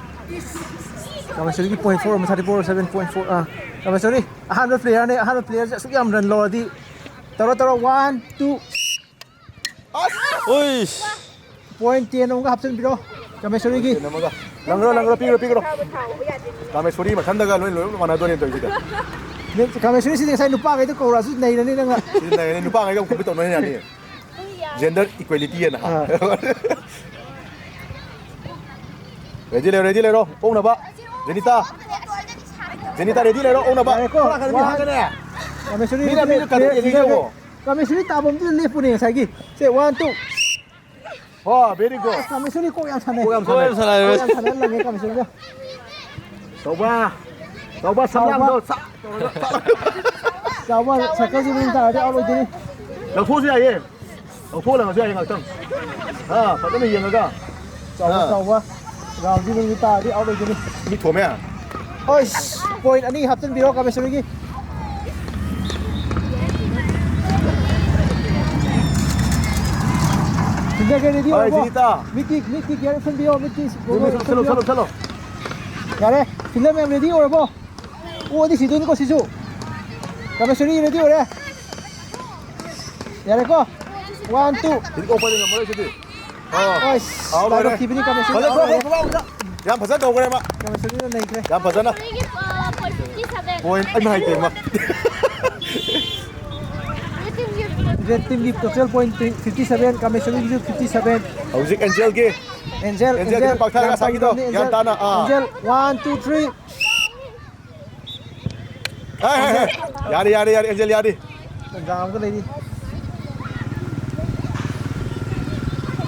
ꯀꯥꯃꯦꯁꯣꯔꯤꯒꯤ point four, ꯃꯁꯥꯗꯤ four seven point four, ꯑꯥ꯫ ꯀꯥꯃꯦꯁꯣꯔꯤ, ꯑꯍꯥꯟꯕ playerꯅꯦ, ꯑꯍꯥꯟꯕ playerꯁꯦ ꯑꯁꯨꯛ ꯌꯥꯝ run ꯂꯧꯔꯗꯤ꯫ ꯇꯧꯔꯣ, ꯇꯧꯔꯣ, one, two꯫ ꯑꯁ! ꯎꯏꯁ! Point ten ꯑꯃꯒ ꯍꯥꯞꯆꯤꯟꯕꯤꯔꯣ, ꯀꯥꯃꯦꯁꯣꯔꯤꯒꯤ꯫ Point ten ꯑꯃꯒ꯫ ꯂꯪꯈ꯭ꯔꯣ, ꯂꯪꯈ꯭ꯔꯣ, ꯄꯤꯈ꯭ꯔꯣ, ꯄꯤꯈ꯭ꯔꯣ꯫ ꯀꯥꯃꯦꯁꯣꯔꯤ ꯃꯊꯟꯗꯒ ꯂꯣꯏ, ꯂꯣꯏ ꯃꯥꯟꯅꯗꯣꯔꯦ ꯇꯧꯔꯤꯁꯤꯗ꯫ ꯀꯥꯃꯦꯁꯣꯔꯤꯁꯤꯗꯤ ꯉꯁꯥꯏ ꯅꯨꯄꯥꯈꯩꯗꯣ ꯀꯧꯔꯛꯑꯁꯨ ꯅꯩꯔꯅꯤ ꯅꯪ꯫ ꯁꯤꯗꯤ ꯅꯩꯔꯅꯤ, ꯅꯨꯄꯥꯈꯩꯒ ꯑꯃꯨꯛ compete ꯇꯧꯅ ꯌꯥꯅꯤ꯫ Gender equality ꯍꯥꯏꯅ꯫ ꯑꯥ꯫ Ready ꯂꯩꯔꯣ, ready ꯂꯩꯔꯣ, ꯑꯣꯛꯅꯕ꯫ ꯖꯦꯅꯤꯇꯥ꯫ ꯖꯦꯅꯤꯇꯥ, ready ꯂꯩꯔꯣ, ꯑꯣꯛꯅꯕ꯫ ꯌꯥꯔꯦꯀꯣ꯫ ꯀꯥꯃꯦꯁꯣꯔꯤ ꯃꯤꯅ, ꯃꯤꯅ ꯀꯟꯅ ꯌꯦꯡꯉꯤ ꯌꯦꯡꯉꯣ꯫ ꯀꯥꯃꯦꯁꯣꯔꯤ ꯇꯥꯐꯝꯗꯨꯗ ꯂꯦꯞꯄꯨꯅꯦ ꯉꯁꯥꯏꯒꯤ꯫ ꯁꯦ, one, two꯫ ꯍꯣ, very good꯫ ꯀꯥꯃꯦꯁꯣꯔꯤ ꯀꯣꯛ ꯌꯥꯝ ꯁꯥꯟꯅꯩ꯫ ꯀꯣꯛ ꯌꯥꯝ ꯁꯥꯟꯅꯩ꯫ ꯀꯣꯛ ꯌꯥꯝ ꯁꯥꯟꯅꯩ꯫ ꯀꯣꯛ ꯌꯥꯝ ꯁꯥꯟꯅ ꯂꯪꯉꯦ ꯀꯥꯃꯦꯁꯣꯔꯤꯗꯣ꯫ ꯆꯥꯎꯕ꯫ ꯆꯥꯎꯕ, ꯁꯝꯂꯥꯡꯗꯣ ꯆꯥꯎꯕ꯫ ꯁꯥ-, ꯆꯥꯎꯕ, circleꯁꯤ ꯃꯅꯨꯡ ꯇꯥꯔꯗꯤ out ꯑꯣꯏꯗꯣꯏꯅꯤ꯫ ꯂꯧꯊꯣꯛꯑꯁꯨ ꯌꯥꯏꯌꯦ꯫ ꯂꯧꯊꯣꯛꯍꯜꯂꯒꯁꯨ ꯌꯥꯏ ꯉꯥꯛꯇꯪ꯫ ꯑꯥ, ꯐꯖꯅ ꯌꯦꯡꯉꯒ꯫ ꯆꯥꯎꯕ, ꯑꯥ꯫ ꯆꯥꯎꯕ꯫ Roundꯁꯤ ꯃꯅꯨꯡꯗ ꯇꯥꯔꯗꯤ out ꯑꯣꯏꯗꯣꯏꯅꯤ꯫ ꯃꯤ ꯊꯣꯝꯃꯦ꯫ ꯑꯁ, point ꯑꯅꯤ ꯍꯥꯞꯆꯤꯟꯕꯤꯔꯣ ꯀꯥꯃꯦꯁꯣꯔꯤꯒꯤ꯫ ꯁꯤꯟꯖꯒꯦ, ready ꯍꯣꯏ, ꯑꯣꯏꯔꯕꯣ? ꯖꯤꯅꯤꯇꯥ꯫ ꯃꯤꯠꯀꯤ, ꯃꯤꯠꯀꯤ gear ꯎꯞꯁꯟꯕꯤꯌꯣ, ꯃꯤꯠꯀꯤ ꯃꯤꯠ ꯎꯞꯁꯜꯂꯣ, ꯎꯞꯁꯜꯂꯣ, ꯎꯞꯁꯜꯂꯣ꯫ ꯌꯥꯔꯦ, fielder ꯃꯌꯥꯝ ready ꯑꯣꯏꯔꯕꯣ? ꯑꯣ, ꯑꯗꯨ ꯁꯤꯗꯣꯏꯅꯤꯀꯣ ꯁꯤꯁꯨ꯫ ꯀꯥꯃꯦꯁꯣꯔꯤ ready ꯑꯣꯏꯔꯦ꯫ ꯌꯥꯔꯦꯀꯣ? One, two꯫ ꯁꯤꯗꯤ ꯑꯣꯛꯄꯗꯤ ꯉꯝꯃꯔꯣꯏ ꯁꯤꯗꯤ꯫ ꯑꯣ꯫ ꯑꯁ, ꯑꯥꯎ, ꯂꯣꯏꯔꯦ꯫ ꯂꯥꯏꯕꯛ ꯊꯤꯕꯅꯤ, ꯀꯥꯃꯦꯁꯣꯔꯤ ꯐꯖꯅ ꯑꯥꯎ ꯂꯣꯏꯔꯦ꯫ ꯊꯣꯛꯂꯛꯑꯣ, ꯊꯣꯛꯂꯛꯑꯣ꯫ ꯌꯥꯝ ꯐꯖꯅ ꯇꯧꯈ꯭ꯔꯦ ꯃꯥ꯫ ꯀꯥꯃꯦꯁꯣꯔꯤꯅ ꯅꯩꯈ꯭ꯔꯦ꯫ ꯌꯥꯝ ꯐꯖꯅ꯫ ꯀꯥꯃꯦꯁꯣꯔꯤꯒꯤ, ꯑ, point fifty seven꯫ Point ꯑꯩꯅ ꯍꯥꯏꯗꯦ ꯃꯥ꯫ Red teamꯒꯤ total point fifty seven, ꯀꯥꯃꯦꯁꯣꯔꯤꯒꯤꯁꯨ fifty seven꯫ ꯍꯧꯖꯤꯛ ꯑꯦꯟꯖꯦꯜꯒꯤ꯫ ꯑꯦꯟꯖꯦꯜ, ꯑꯦꯟꯖꯦꯜ ꯑꯦꯟꯖꯦꯜ, ꯈꯤꯇꯪ ꯄꯥꯛꯊꯔꯒ ꯌꯥꯝ ꯁꯥꯈꯤꯗꯣ꯫ ꯄꯥꯝꯗꯕꯅꯤ ꯒ꯭ꯌꯥꯟ ꯑꯦꯟꯖꯦꯜ꯫ ꯇꯥꯅ꯫ ꯑꯥ꯫ Angel, one, two, three꯫ ꯍꯦ, ꯍꯦ, ꯍꯦ꯫ ꯌꯥꯔꯦ, ꯌꯥꯔꯦ, ꯌꯥꯔꯦ, ꯑꯦꯟꯖꯦꯜ ꯌꯥꯔꯦ꯫ ꯇꯟꯖꯥ ꯑꯃꯒ ꯂꯩꯔꯤ꯫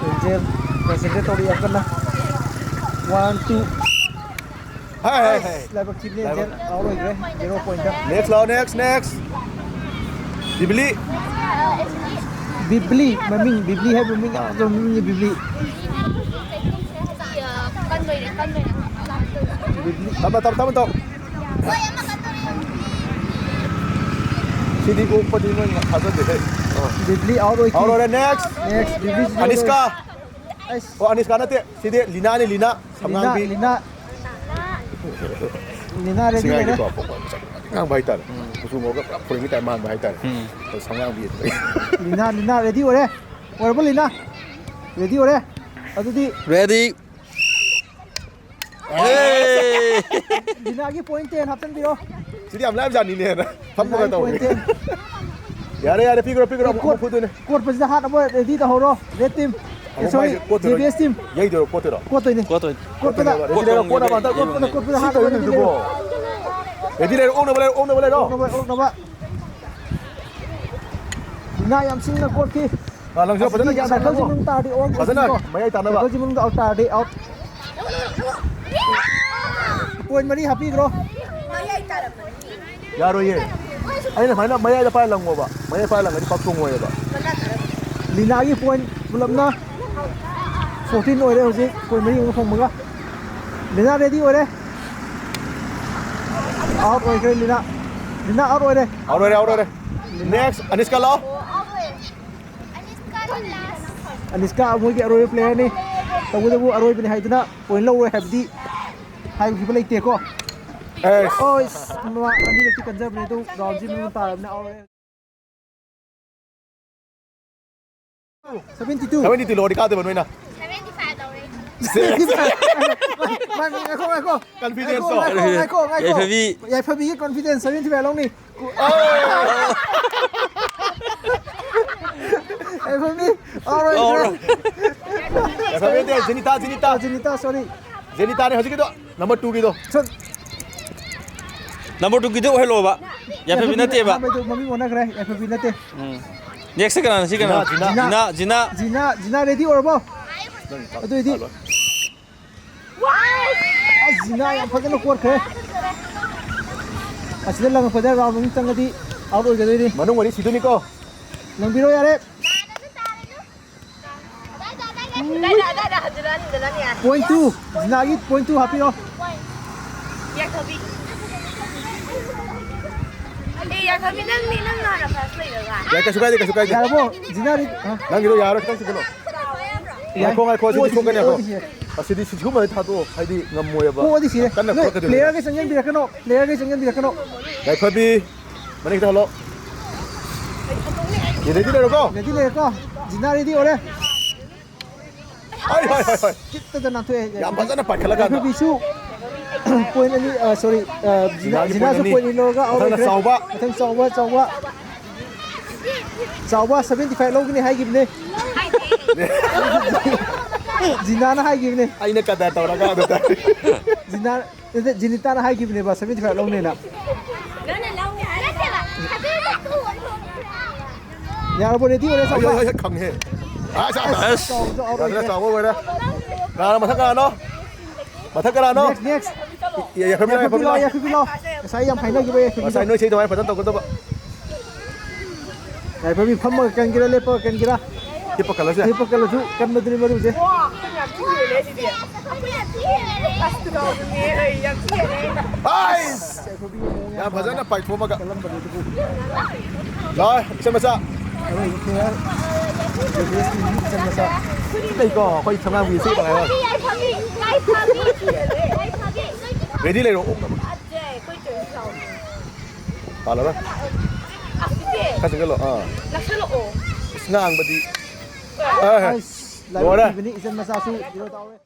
ꯑꯦꯟꯖꯦꯜ concentrate ꯇꯧꯔꯤ ꯌꯥꯝ ꯀꯟꯅ꯫ One, two꯫ ꯍꯥꯏ, ꯍꯥꯏ, ꯍꯥꯏ꯫ ꯑꯁ, ꯂꯥꯏꯕꯛ ꯊꯤꯕꯅꯦ, ꯂꯥꯏꯕꯛ ꯖꯦꯜ ꯑꯥꯎꯠ ꯑꯣꯏꯈ꯭ꯔꯦ, ꯖꯦꯔꯣ ꯄꯣꯏꯟꯠꯇ꯫ Next ꯂꯥꯛꯑꯣ, next, next. ꯕꯤꯕ꯭ꯂꯤ꯫ ꯕꯤꯕ꯭ꯂꯤ, ꯃꯃꯤꯡ ꯕꯤꯕ꯭ꯂꯤ ꯍꯥꯏꯕ ꯃꯃꯤꯡ ꯌꯥꯝ ꯐꯖꯕ ꯃꯃꯤꯡꯅꯤ, ꯕꯤꯕ꯭ꯂꯤ꯫ ꯕꯤꯕ꯭ꯂꯤ꯫ ꯇꯞꯅ, ꯇꯞꯅ, ꯇꯞꯅ ꯇꯧ꯫ ꯁꯤꯗꯤ ꯑꯣꯛꯄꯗꯤ ꯅꯣꯏ ꯊꯥꯖꯗꯦꯍꯦ꯫ ꯑꯣ꯫ ꯕꯤꯕ꯭ꯂꯤ ꯑꯥꯎꯠ ꯑꯣꯏꯈꯤ꯫ ꯑꯥꯎꯠ ꯑꯣꯏꯔꯦ, next꯫ Next, ꯕꯤꯕ꯭ꯂꯤ ꯑꯥꯎꯠ ꯑꯣꯏꯔꯦ꯫ ꯑꯅꯤꯁꯀꯥ꯫ ꯑꯩꯁ꯫ ꯑꯣ, ꯑꯅꯤꯁꯀꯥ ꯅꯠꯇꯦ꯫ ꯁꯤꯗꯤ ꯂꯤꯅꯥꯅꯤ, ꯂꯤꯅꯥ꯫ ꯂꯤꯅꯥ, ꯁꯝꯉꯥꯡꯕꯤ꯫ ꯂꯤꯅꯥ꯫ ꯂꯤꯅꯥ ready ꯁꯤꯉꯥꯏꯗꯤꯀꯣ, ꯑꯣꯏꯔꯦ꯫ ꯉꯥꯡꯕ ꯍꯥꯏꯇꯥꯔꯦ꯫ ꯎꯝ꯫ ꯀꯨꯆꯨ ꯉꯧꯔꯒ ꯄꯨꯔꯥ foreign ꯒꯤ type ꯃꯥꯟꯕ ꯍꯥꯏꯇꯥꯔꯦ꯫ ꯎꯝ꯫ ꯑꯗꯣ ꯁꯝꯉꯥꯡꯕꯤ꯫ ꯂꯤꯅꯥ, ꯂꯤꯅꯥ ready ꯑꯣꯏꯔꯦ꯫ ꯑꯣꯏꯔꯕꯣ ꯂꯤꯅꯥ? Ready ꯑꯣꯏꯔꯦ꯫ ꯑꯗꯨꯗꯤ ready꯫ ꯍꯦ! ꯂꯤꯅꯥꯒꯤ point ten ꯍꯥꯞꯆꯤꯟꯕꯤꯔꯣ꯫ ꯁꯤꯗꯤ ꯌꯥꯝ ꯂꯥꯏꯕꯖꯥꯠꯅꯤꯅꯦꯅ ꯐꯝꯃꯒ ꯂꯤꯅꯥꯒꯤ ꯇꯧꯔꯦ꯫ Point ten꯫ ꯌꯥꯔꯦ, ꯌꯥꯔꯦ, ꯄꯤꯈ꯭ꯔꯣ, ꯄꯤꯈ꯭ꯔꯣ, ꯑꯃꯨꯛ, ꯀꯣꯠ-, ꯑꯃꯨꯛ ꯐꯨꯗꯣꯏꯅꯦ꯫ ꯀꯣꯠꯄꯁꯤꯗ ꯍꯥꯠꯅꯕ ready ꯇꯧꯍꯧꯔꯣ, red team꯫ ꯑꯦ, ꯑꯃꯨꯛ sorry, ꯃꯥꯏꯁꯦ ꯀꯣꯠꯇꯣꯏꯔꯣ? J B S team꯫ ꯌꯩꯗꯣꯏꯔꯣ, ꯀꯣꯠꯇꯣꯏꯔꯣ? ꯀꯣꯠꯇꯣꯏꯅꯦ꯫ ꯀꯣꯠꯇꯣꯏꯅꯦ꯫ ꯀꯣꯠꯄꯗ꯫ ꯀꯣꯠꯇꯣꯏꯅꯦꯕ꯫ ꯔꯦꯗꯤ ꯂꯩꯔꯣ, ꯀꯣꯠꯅꯕ ꯍꯟꯗꯛ꯫ ꯀꯣꯠꯄꯗ, ꯀꯣꯠꯄꯗ ꯁꯤ ꯍꯥꯠꯅꯕ ꯀꯩꯅꯣ ready ꯑꯗꯨꯕꯣ? ꯂꯩꯔꯣ꯫ ꯔꯦꯗꯤ ꯂꯩꯔꯣ, ꯑꯣꯛꯅꯕ ꯂꯩꯔꯣ, ꯑꯣꯛꯅꯕ ꯂꯩꯔꯣ꯫ ꯑꯣꯛꯅꯕ, ꯑꯣꯛꯅꯕ꯫ ꯂꯤꯅꯥ ꯌꯥꯝ ꯁꯤꯡꯅ ꯀꯣꯠꯈꯤ꯫ ꯑꯥ, ꯂꯪꯁꯤꯜꯂꯣ, ꯐꯖꯅ ꯑꯁꯤꯗꯤ ꯒ꯭ꯌꯥꯟ ꯇꯥꯅ circle ꯁꯤ ꯂꯪꯉꯣ꯫ ꯃꯅꯨꯡ ꯇꯥꯔꯗꯤ ꯑꯣꯛ ꯐꯖꯅ ꯀꯣ꯫ ꯃꯌꯥꯏ ꯇꯥꯅꯕ꯫ Circle ꯁꯤ ꯃꯅꯨꯡꯗ ꯑꯥꯎꯠ ꯇꯥꯔꯗꯤ ꯑꯥꯎꯠ꯫ Point ꯃꯔꯤ ꯍꯥꯞꯄꯤꯈ꯭ꯔꯣ꯫ ꯌꯥꯔꯣꯏꯌꯦ꯫ ꯑꯩꯅ ꯁꯨꯃꯥꯏꯅ ꯃꯌꯥꯏꯗ ꯄꯥꯏꯔ ꯂꯪꯉꯣꯕ꯫ ꯃꯌꯥꯏ ꯄꯥꯏꯔ ꯂꯪꯉꯗꯤ ꯄꯥꯛ ꯇꯣꯡꯉꯣꯏꯌꯦꯕ꯫ ꯂꯤꯅꯥꯒꯤ point ꯄꯨꯂꯞꯅ fourteen ꯑꯣꯏꯔꯦ ꯍꯧꯖꯤꯛ, point ꯃꯔꯤ ꯑꯃ ꯐꯪꯕꯒ꯫ ꯂꯤꯅꯥ ready ꯑꯣꯏꯔꯦ꯫ ꯑꯥꯎꯠ ꯑꯣꯏꯈ꯭ꯔꯦ ꯂꯤꯅꯥ꯫ ꯂꯤꯅꯥ ꯑꯥꯎꯠ ꯑꯣꯏꯔꯦ꯫ ꯑꯥꯎꯠ ꯑꯣꯏꯔꯦ, ꯑꯥꯎꯠ ꯑꯣꯏꯔꯦ꯫ ꯂꯤꯅꯥ꯫ Next, ꯑꯅꯤꯁꯀꯥ ꯂꯥꯛꯑꯣ꯫ ꯑꯅꯤꯁꯀꯥ ꯃꯣꯏꯒꯤ ꯑꯔꯣꯏꯕ player ꯅꯤ꯫ ꯇꯧꯕꯇꯕꯨ ꯑꯔꯣꯏꯕꯅꯤ ꯍꯥꯏꯗꯨꯅ point ꯂꯧꯔꯣꯏ ꯍꯥꯏꯕꯗꯤ ꯍꯥꯏꯈꯤꯕ ꯂꯩꯇꯦꯀꯣ꯫ ꯑꯦꯁ꯫ ꯑꯣ, ꯏꯁ, ꯃꯥ ꯑꯅꯤꯔꯛꯇꯤ ꯀꯟꯖꯕꯅꯦ, ꯑꯗꯨ round ꯁꯤ ꯃꯅꯨꯡ ꯇꯥꯔꯕꯅꯤꯅ ꯑꯥꯎꯠ ꯑꯣꯏꯔꯦ꯫ Seventy two꯫ Seventy two ꯂꯧꯔꯗꯤ ꯀꯥꯗꯣꯏꯕ ꯅꯣꯏꯅ꯫ Seventy five ꯂꯧꯔꯦ꯫ ꯃꯥ, ꯃꯥ, ꯉꯥꯏꯈꯣ, ꯉꯥꯏꯈꯣ꯫ Confidence ꯉꯥꯏꯈꯣ, ꯇꯣ꯫ ꯉꯥꯏꯈꯣ, ꯉꯥꯏꯈꯣ, ꯉꯥꯏꯈꯣ꯫ ꯌꯥꯏꯐꯕꯤ꯫ ꯌꯥꯏꯐꯕꯤꯒꯤ confidence seventy five ꯂꯧꯅꯤ꯫ ꯑꯦ, ꯐꯝꯃꯤ꯫ ꯑꯥꯎꯠ ꯑꯣꯏꯈ꯭ꯔꯦ꯫ ꯑꯥꯎꯠ꯫ ꯌꯥꯏꯐꯕꯤ ꯅꯠꯇꯦ, ꯖꯦꯅꯤꯇꯥ, ꯖꯦꯅꯤꯇꯥ꯫ ꯑꯥ, ꯖꯦꯅꯤꯇꯥ, sorry꯫ ꯖꯦꯅꯤꯇꯥꯅꯦ ꯍꯧꯖꯤꯛꯀꯤꯗꯣ, number two ꯒꯤꯗꯣ꯫ ꯁꯠ꯫ Number two ꯒꯤꯗꯣ ꯑꯣꯏꯍꯜꯂꯣꯕ꯫ ꯌꯥꯏꯐꯕꯤ ꯌꯥꯏꯐꯕꯤ ꯅꯠꯇꯦꯕ꯫ ꯑꯍꯥꯟꯕꯩꯗꯣ ꯃꯃꯤꯡ ꯑꯣꯟꯅꯈ꯭ꯔꯦ, ꯌꯥꯏꯐꯕꯤ ꯅꯠꯇꯦ꯫ ꯎꯝ꯫ Next ꯀꯅꯥꯅꯣ? ꯁꯤ ꯀꯅꯥꯅꯣ? ꯖꯤꯅꯥ, ꯖꯤꯅꯥ꯫ ꯖꯤꯅꯥ, ꯖꯤꯅꯥ꯫ ꯖꯤꯅꯥ, ꯖꯤꯅꯥ ready ꯑꯣꯏꯔꯕꯣ? ꯅꯪ ꯑꯗꯨꯏꯗꯤ ꯍꯜꯂꯣ꯫ ꯑꯁ, ꯖꯤꯅꯥ ꯌꯥꯝ ꯐꯖꯅ ꯀꯣꯠꯈ꯭ꯔꯦ꯫ ꯑꯁꯤꯗ ꯂꯪꯉꯛꯄꯗ ꯔꯥꯎꯟ ꯑꯅꯤ ꯆꯪꯉꯗꯤ ꯑꯥꯎꯠ ꯑꯣꯏꯒꯗꯣꯏꯅꯤ꯫ ꯃꯅꯨꯡ ꯋꯥꯔꯤ ꯁꯤꯗꯣꯏꯅꯤꯀꯣ꯫ ꯂꯪꯕꯤꯔꯣ ꯌꯥꯔꯦ꯫ ꯑꯗꯥꯏꯗ, ꯑꯗꯥꯏꯗ ꯍꯟꯖꯤꯜꯂꯛꯑꯅꯤ, ꯍꯟꯖꯤꯜꯂꯛꯑꯅꯤ, ꯌꯥꯔꯦ꯫ ꯄꯣꯏꯟ ꯇꯨ, ꯖꯤꯅꯥꯒꯤ ꯄꯣꯏꯟ ꯇꯨ ꯍꯥꯞꯄꯤꯔꯣ꯫ ꯌꯥꯏꯐꯕꯤ꯫ ꯑꯦ, ꯌꯥꯏꯐꯕꯤ, ꯅꯪꯗꯤ, ꯅꯪ ꯍꯥꯟꯅ ꯐꯥꯔꯁ ꯂꯩꯔꯒ꯫ ꯌꯥꯏ, ꯀꯩꯁꯨ ꯀꯥꯏꯗꯦ, ꯀꯩꯁꯨ ꯀꯥꯏꯗꯦ꯫ ꯌꯥꯔꯕꯣ? ꯖꯤꯅꯥꯗꯤ, ꯍꯥ? ꯅꯪꯒꯤꯗꯣ ꯌꯥꯔꯣꯏ, ꯈꯤꯇꯪ ꯆꯨꯞꯁꯤꯜꯂꯣ꯫ ꯌꯥꯏ꯫ ꯉꯥꯏꯈꯣ, ꯉꯥꯏꯈꯣ, ꯑꯁꯤꯗꯤ ꯑꯣ, ꯁꯣꯛꯀꯅꯤ, ꯁꯤꯁꯦ, ꯉꯥꯏꯈꯣ꯫ ꯑꯣ, ꯁꯤꯁꯦ꯫ ꯑꯁꯤꯗꯤ ꯁꯤ-, ꯁꯤꯒꯨꯝꯕꯗꯤ ꯊꯥꯗꯣꯛꯑꯣ, ꯍꯥꯏꯗꯤ ꯉꯝꯃꯣꯏꯕ꯫ ꯑꯣ, ꯑꯗꯨ ꯁꯤꯔꯦ꯫ ꯀꯟꯅ ꯅꯣꯏ ꯐꯨꯔꯛꯀꯗꯣꯏꯅꯤ꯫ ꯄ꯭ꯂꯦꯌꯔꯒꯩ ꯆꯪꯁꯤꯟꯕꯤꯔꯛꯀꯅꯣ, ꯄ꯭ꯂꯦꯌꯔꯒꯩ ꯆꯪꯁꯤꯟꯕꯤꯔꯛꯀꯅꯣ꯫ ꯌꯥꯏꯐꯕꯤ, ꯃꯅꯤꯡ ꯈꯤꯇꯪ ꯍꯜꯂꯣ꯫ ꯔꯦꯗꯤ ꯂꯩꯔꯣꯀꯣ? ꯔꯦꯗꯤ ꯂꯩꯔꯦꯀꯣ? ꯖꯤꯅꯥ ꯔꯦꯗꯤ ꯑꯣꯏꯔꯦ꯫ ꯍꯣꯏ, ꯍꯣꯏ, ꯍꯣꯏ, ꯍꯣꯏ꯫ ꯈꯤꯠꯇꯗ ꯅꯥꯟꯊꯣꯛꯑꯦ꯫ ꯌꯥꯝ ꯐꯖꯅ ꯄꯥꯏꯈꯠꯂꯀꯥꯟꯗ꯫ ꯌꯥꯏꯐꯕꯤꯁꯨ ꯄꯣꯏꯟ ꯑꯅꯤ, ꯑ, ꯁꯣꯔꯤ, ꯑ, ꯖꯤꯅꯥ-, ꯖꯤꯅꯥꯒꯤ ꯖꯤꯅꯥꯁꯨ ꯄꯣꯏꯟ ꯑꯅꯤ꯫ ꯄꯣꯏꯟ ꯑꯅꯤ ꯂꯧꯔꯒ ꯑꯥꯎꯠ ꯃꯊꯪꯗ ꯑꯣꯏꯈ꯭ꯔꯦ꯫ ꯆꯥꯎꯕ꯫ ꯃꯊꯪ ꯆꯥꯎꯕ, ꯆꯥꯎꯕ꯫ ꯆꯥꯎꯕ ꯁꯚꯦꯟꯇꯤ ꯐꯥꯏꯚ ꯂꯧꯒꯅꯤ ꯍꯥꯏꯈꯤꯕꯅꯦ꯫ ꯖꯤꯅꯥꯅ ꯍꯥꯏꯈꯤꯕꯅꯦ꯫ ꯑꯩꯅ ꯀꯗꯔ ꯇꯧꯔꯒ ꯑꯗꯨꯗ꯫ ꯖꯤꯅꯥ-, ꯅꯠꯇꯦ, ꯖꯤꯅꯤꯇꯥꯅ ꯍꯥꯏꯈꯤꯕꯅꯦꯕ ꯁꯚꯦꯟꯇꯤ ꯐꯥꯏꯚ ꯂꯧꯅꯦꯅ꯫ ꯌꯥꯔꯕꯣ? ꯔꯦꯗꯤ ꯑꯣꯏꯔꯦ, ꯆꯥꯎꯕ? ꯑꯩ, ꯑꯩ, ꯑꯩ ꯈꯪꯉꯦ꯫ ꯑꯁ, ꯑꯁ, ꯑꯁ꯫ ꯆꯥꯎꯕꯁꯨ ꯑꯥꯎꯠ ꯌꯥꯗ꯭ꯔꯦ, ꯑꯣꯏꯈ꯭ꯔꯦ꯫ ꯆꯥꯎꯕ ꯑꯣꯏꯔꯦ꯫ ꯀꯅꯥꯅꯣ, ꯃꯊꯪ ꯀꯅꯥꯅꯣ? ꯃꯊꯪ ꯀꯅꯥꯅꯣ? Next, next. ꯌꯥ-, ꯌꯥꯏꯐꯕꯤ ꯂꯥꯎ, ꯌꯥꯏꯐꯕꯤ ꯌꯥꯏꯐꯕꯤ ꯂꯥꯎ, ꯂꯥꯎ꯫ ꯌꯥꯏꯐꯕꯤ ꯂꯥꯎ꯫ ꯉꯁꯥꯏ ꯌꯥꯝ ꯍꯥꯏꯅꯈꯤꯕ ꯌꯥꯏꯐꯕꯤ ꯉꯁꯥꯏ ꯂꯥꯎ꯫ ꯅꯣꯏ ꯏꯁꯩ ꯑꯗꯨꯃꯥꯏꯅ ꯐꯖꯅ ꯇꯧꯒꯗꯕ꯫ ꯌꯥꯏꯐꯕꯤ ꯐꯝꯃꯒ ꯀꯟꯒꯦꯔꯥ, ꯂꯦꯞꯄꯒ ꯀꯟꯒꯦꯔꯥ? ꯍꯤꯞꯄ ꯀꯜꯂꯁꯦ꯫ ꯍꯤꯞꯄ ꯀꯜꯂꯁꯨ ꯀꯟꯕꯗꯨꯅꯤ ꯃꯔꯨꯁꯦ꯫ ꯋꯥ, ꯑꯩꯈꯣꯏꯅ ꯌꯥꯝ ꯊꯤ ꯍꯦꯜꯂꯦ ꯁꯤꯗꯤ꯫ ꯑꯩꯈꯣꯏꯅ ꯌꯥꯝ ꯊꯤ ꯍꯦꯜꯂꯦ꯫ ꯑꯁ, ꯀꯅꯥꯅꯣꯅꯦ? ꯑꯩ ꯌꯥꯝ ꯊꯤ ꯍꯦꯜꯂꯦ꯫ ꯑꯥꯏꯁ! ꯌꯥꯝ ꯐꯖꯅ ꯄꯥꯏꯊꯣꯛꯑꯝꯃꯒ꯫ ꯂꯥꯛꯑꯣ, ꯏꯆꯟ ꯃꯆꯥ꯫ ꯑꯔꯣꯏꯕ ꯄ꯭ꯂꯦꯌꯔ, ꯏꯆꯟ ꯃꯆꯥ꯫ ꯂꯩꯀꯣ, ꯑꯩꯈꯣꯏ ꯊꯣꯡꯒꯥꯟꯒꯤ ꯏꯆꯦ ꯀꯃꯥꯏꯅ? ꯌꯥꯏꯐꯕꯤ, ꯌꯥꯏꯐꯕꯤ, ꯌꯥꯏꯐꯕꯤ, ꯌꯥꯏꯐꯕꯤ꯫ ꯔꯦꯗꯤ ꯂꯩꯔꯣ, ꯑꯣꯛꯅꯕ꯫ ꯑꯖꯦ, ꯑꯩꯈꯣꯏ ꯆꯣꯏꯁ ꯂꯥꯎ꯫ ꯄꯥꯜꯂꯔꯣꯏ꯫ ꯑꯁꯤꯁꯦ꯫ ꯈꯔ ꯆꯪꯁꯤꯜꯂꯣ, ꯑꯥ꯫ ꯅꯛꯁꯜꯂꯛꯑꯣ꯫ ꯑꯁ, ꯉꯥꯡꯕꯗꯤ꯫ ꯑꯥ꯫ ꯑꯩꯁ, ꯂꯥꯏꯕꯛ ꯂꯣꯏꯔꯦ꯫ ꯊꯤꯕꯅꯤ, ꯏꯆꯟ ꯃꯆꯥꯁꯨ ꯍꯤꯔꯣ ꯇꯥꯍꯧꯔꯦ꯫